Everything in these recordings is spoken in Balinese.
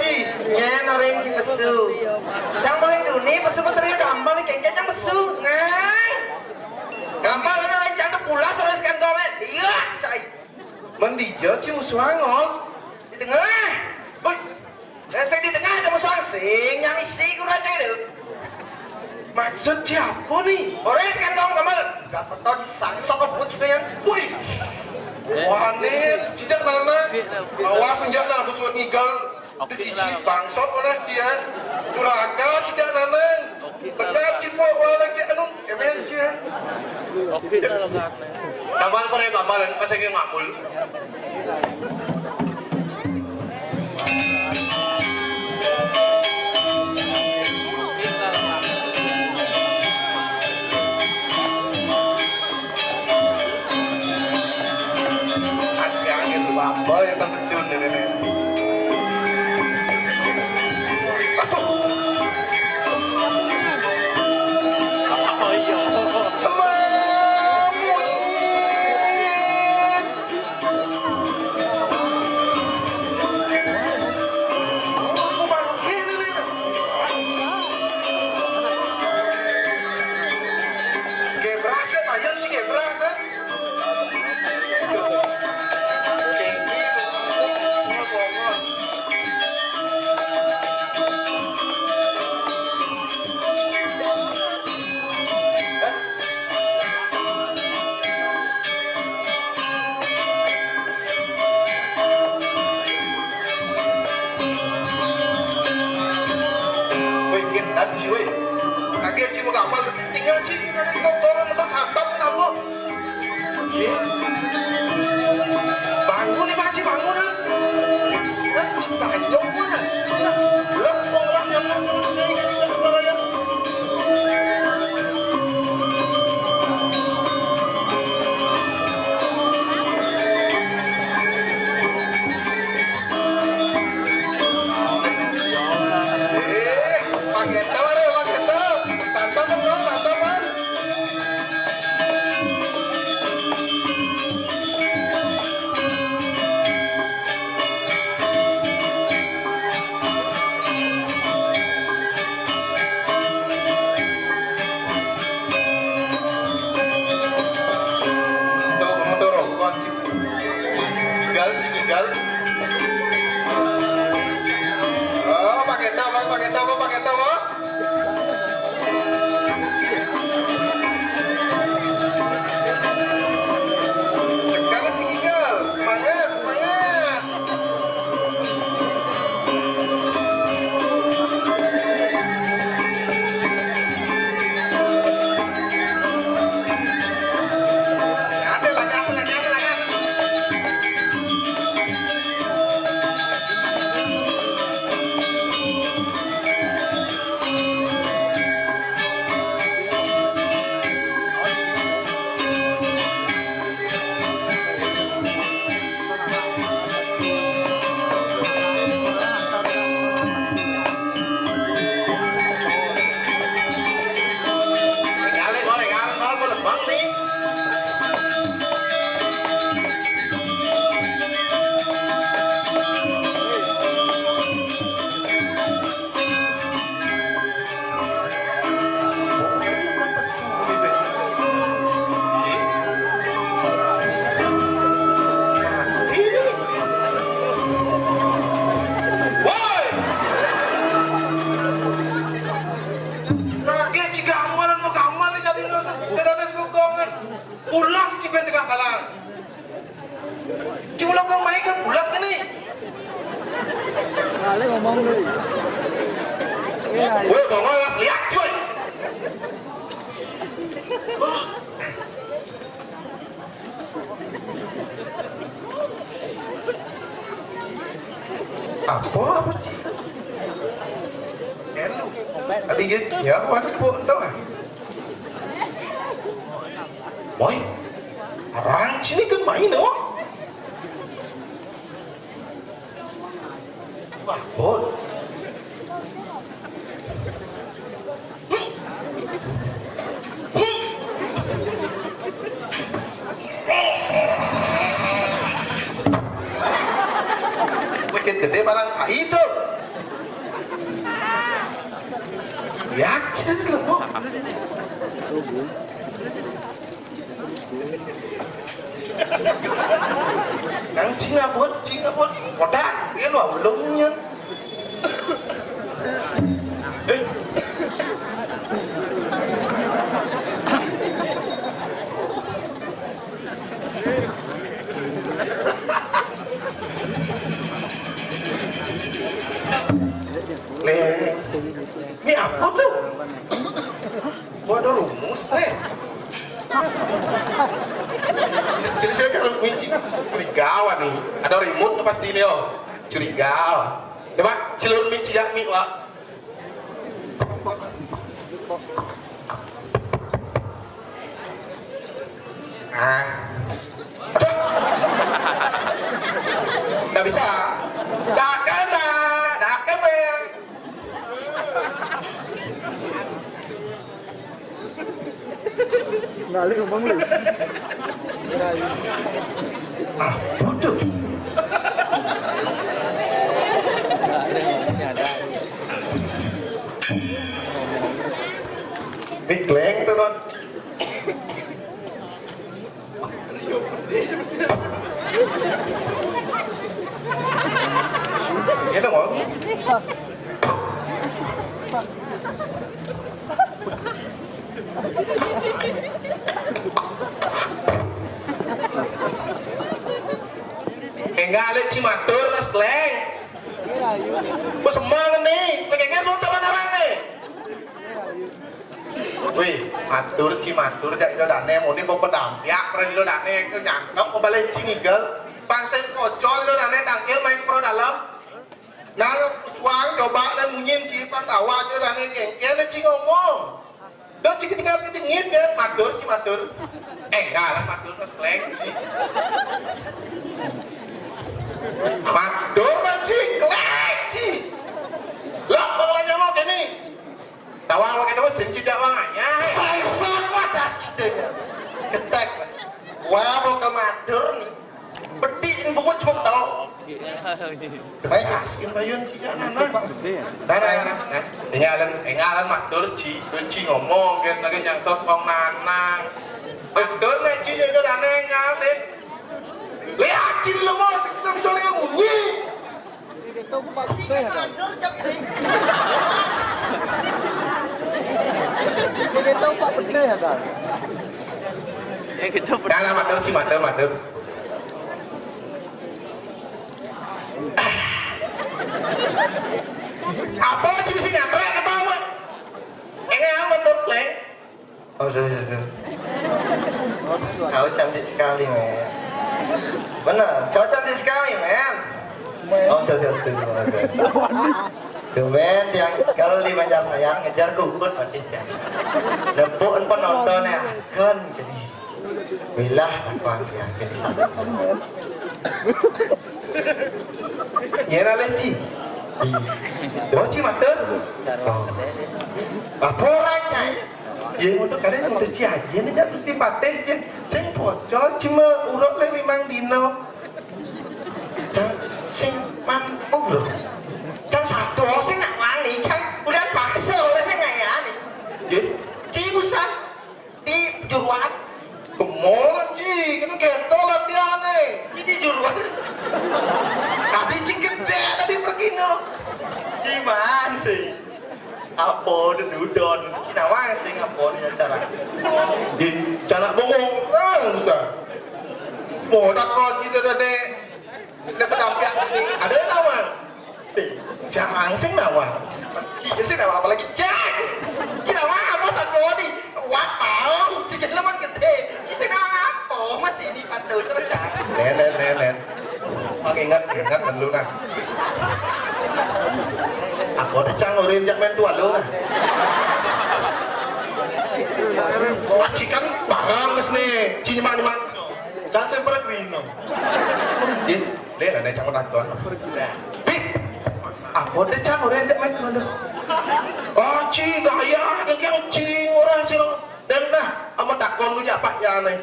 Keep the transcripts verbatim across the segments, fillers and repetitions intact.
Nyen orèng sing pesu. Cang paling duni pesu putri gampang nih, kengkeng cang pesu. Ngang. Gampang kan orèng cang tuh pulas orèng sekan kowe. Iya, cai. Mendija ci musuhang, Ol. Di tengah. Woi. Lah sing di tengah aja musuhang, sing nyamisi kurang aja itu. Maksud siapa nih? Orèng sekan kowe gampang. Gak pernah disangsok kebut sebenarnya. Woi. Wah, nih, tidak nana. Awas menjak nah, bos ngigal. Oke, isi lah, bangsot oleh dia. Durhaka tidak nanang. Oke, tekan lah. Cipok oleh cek anu, emen dia. Oke, lah, lah, lah. Tambal kau yang tambal, pas yang ngakul. Hati angin tuh, Bang. Boy, yang terkesiun ini nih. Aduh. Oh, iya. Teman. Gebrak, kan? Ayo, cik, gebrak, kan? Woi, Gin, Haji, woi. Kaki Haji mau kapal, tinggal Haji, nanti kau tolong motor santet, kenapa? Nggih. Bangun nih, Pak Haji, bangun, ah. Kan, tak ada dong, mana? Nah, lempung lah, yang mau sama saya, ini, yang mau ya. Eh, Pak Genta, mana ya, Pak Genta? Tante, Pak, tante, Pak. Tuh, kamu tuh rokok, Cik. Igal, Cik, igal. Oh, pakai tau, Bang, pakai tau, Bang, pakai tau, Bang. Sekarang Cik igal. Semangat, semangat. Woi! Lagi cigamulan mau gamal jadi nonton. Tidak ada sekokongan. Pulas cipen tengah kalang. Cuma lo kau main kan pulas kan nih? Balik ngomong dulu. Iya. Woi, bongol las liak, cuy. Apa, apa? Elu. Tadi gitu, ya, aku ada foto, ah. Woi, orang sini kan main, oh. Wah, bot. Wih, gedé barang itu. Yakin lu, Bu? Nang cing abot, cing abot. Kodak, dia lu belumnya. Eh. Leh, ini apa tuh? Gua ada rumus, Leh. Sini, sini, kalau kunci. Curiga nih. Ada remote pasti, Leo. Curiga. Coba, silurun mi, cijak mi, Wak. Ah. Aduh. Nggak bisa. Nggak kena. Nggak kena. Ngalih ngomong lu. Ah, bodoh. Ini Glenn tuh, non. Gitu, Bang. Enggak ada cimatur, Mas Kleng. Bos emang nih, pengennya lu telan orang nih. Wih, matur ci matur, cak Ida Dane, muni mau pedampiak, pernah Ida Dane, itu nyangkep, mau balik ci ngigel. Pangsen kocol Ida Dane, tangkil main pro dalam. Nah, suang coba dan munyin ci, pang tawa ci Ida Dane, kengkel ci ngomong. Dok ci ketinggal kecengit kan, matur ci matur. Eh, enggak lah, matur Mas Kleng ci. Matur kan ci, Kleng ci. Lah, pengelanya mau gini. Tawang pakai terus sing cijak wang aja. Sangsan wadah sidenya. Ketek. Wah, mau ke matur nih. Betik ini buku cuma tahu. Baik, askin bayun cijak nana. Nana, nana. Tinggalan, tinggalan matur ci, ci ngomong kan lagi nyangsot kong nana. Matur nih ci jadi nana enggak nih. Lihat ci lemah, bisa-bisa dia bunyi. Ini kita Pak Pete ya, Kak? Ini kita Pak. Nah, nah, matur, ci, matur, matur. Apa ci bisa nyantrek ketawa? Ini yang menurut Kleng. Oh, sorry, sorry. Kau cantik sekali, men. Bener, kau cantik sekali, men. Oh, sorry, sorry, sorry. Tumben yang kalau di Banjar Sayang ngejar kukut artis ya. Nepuk penonton ya, kan gini. Bilah apa ya, jadi satu. Ya, lah, Ci. Iya. Oh, ci matur. Oh. Apa orang, Cai? Ya, untuk kalian udah ci aja nih, Cak, Gusti Patih, Ci. Sing pocol, cuma urut le limang dino. Cang, sing man, oh, lho. Cang satu, sing nak wani, Cang. Udah paksa, orangnya ngayani. Ya. Ci, busan. Di juruan. Kemana, Ci? Kan gento latihan nih. Ci di juruan. Tadi ci gede, tadi pergi no. Ci man sih. Apa udah udon? Ci nawang sih ngapa nih acara? Di cara bengong, ah, usah. Mau takut kita tadi. Kita berdampingan ini. Ada yang nawang? Sing, jangan sing nawang. Ci sing nawang apa lagi? Cek. Ci nawang apa satu ni? Wah, bau. Ci leman gede. Ci sing nawang apa? Masih ini pantau terus, Cak. Nenek, nenek. Mang ingat, ingat dulu nah. Aku ada cang urin jak main tua lu nah. Aci kan barang mes nih, ci nyemak nyemak. Cang semprot minum. Din, le ada cang takon. Pi, apa deh cang urin jak main tua lu? Oh, ci gaya, yang ci orang sih. Dan dah, ama takon lu jak Pak Yan nih.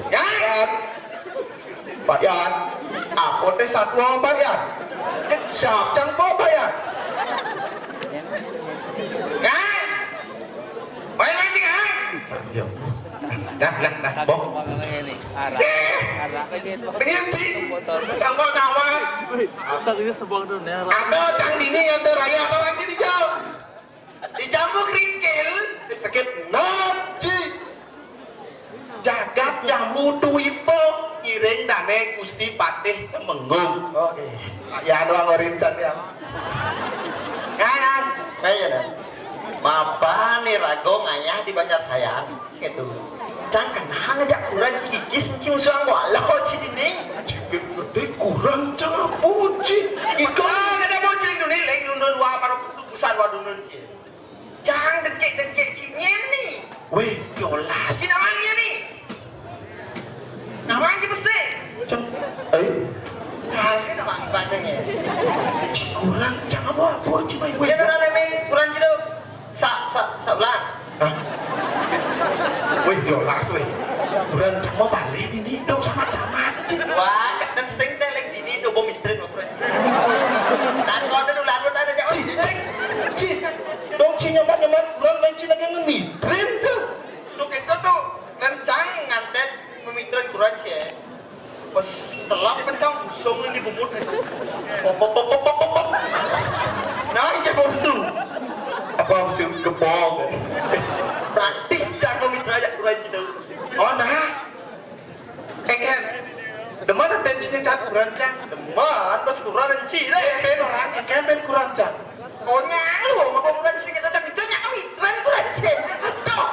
Yan! Pak Yan, apa teh satwa Pak Yan? Siap cang po Pak Yan? Nah, nah, nah, boh. Ini, Ci. Kawan-kawan. Ada cang dini, ada raya, ada lagi di jauh. Di jamu kerikil, sakit naci. Jagat jamu duipa, ngiring dane Gusti Patih Temenggung. Oke. Ya, doang orin can ya. Kan, kan. Kaya dah. Mapan ni rago ngayah di Banjar Sayan. Gitu. Cang kenal ngajak kuran ci gigis, ci musuh anggwala, ci dini. Gede kuran cang apa, ci? Iko ada mau ci dini, lek nundun wa maruk besar wa nundun ci. Cang dengkek-dengkek ci nyen ni. Weh, yolah si namanya ni. Namanya mesti. Cang, eh, Cang si nama ibadahnya. Ci kuran, cang apa, apa, ci mai. Weh, ya, nah, nah, nah, kuran ci tu. Sa, sa, sa ulang. Hah? Weh, yolah, weh. Kuran cang mau balik ini dong sama camat. Wah, dan sing teh lek dini do bom intrin, Bro. Tadi kau ada ulang, kau ada jawab. Ci, cek. Ci. Dong, ci nyaman, nyaman. Kuran main ci lagi ngemitrin tuh. Tuh, itu tuh, kan cang ngantet memitrin kuran ci, ya. Pas telak kan cang busung ini bumut itu. Pop, pop, pop, pop, pop, pop. Nah, ini busung. Apa busung? Gepok. Praktis cang memitra aja kuran ci. Oh, nah. Engen. Demen bensinnya cat kuran, cang. Demen, pas kuran bensin deh. Pen orang, engen pen kuran, cang. Oh, nyang lu, apa kuran sih kita cang itu nyang kami, kuran, kuran ci. Aduh.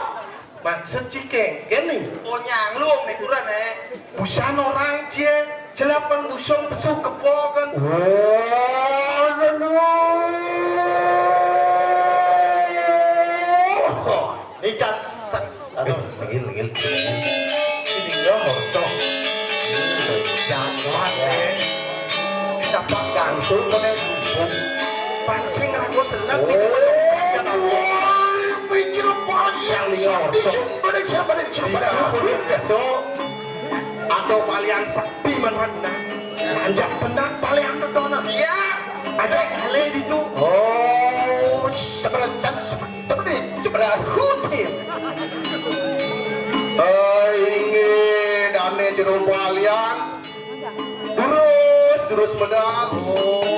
Maksud ci kengken ni. Oh, nyang lu, nih kuran, eh. Busan orang ci, celapan busung pesu kepokan. Wah, aduh. Ni cang, cang. Aduh, lagi, lagi. Ini ya, horto. Jangan, eh. Siapa gantung, kau, eh. Pancing aku senang, oh, pikir panjang. Jangan, horto. Siapa, siapa, siapa? Itu, atau kalian sepi menerangnya. Lanjak benar, paling anak dona. Iya. Ajak kali itu. Oh, sebenarnya seperti sebenarnya hutin. Eh, inggih, dane jero balian. Durus, durus medal. Oh.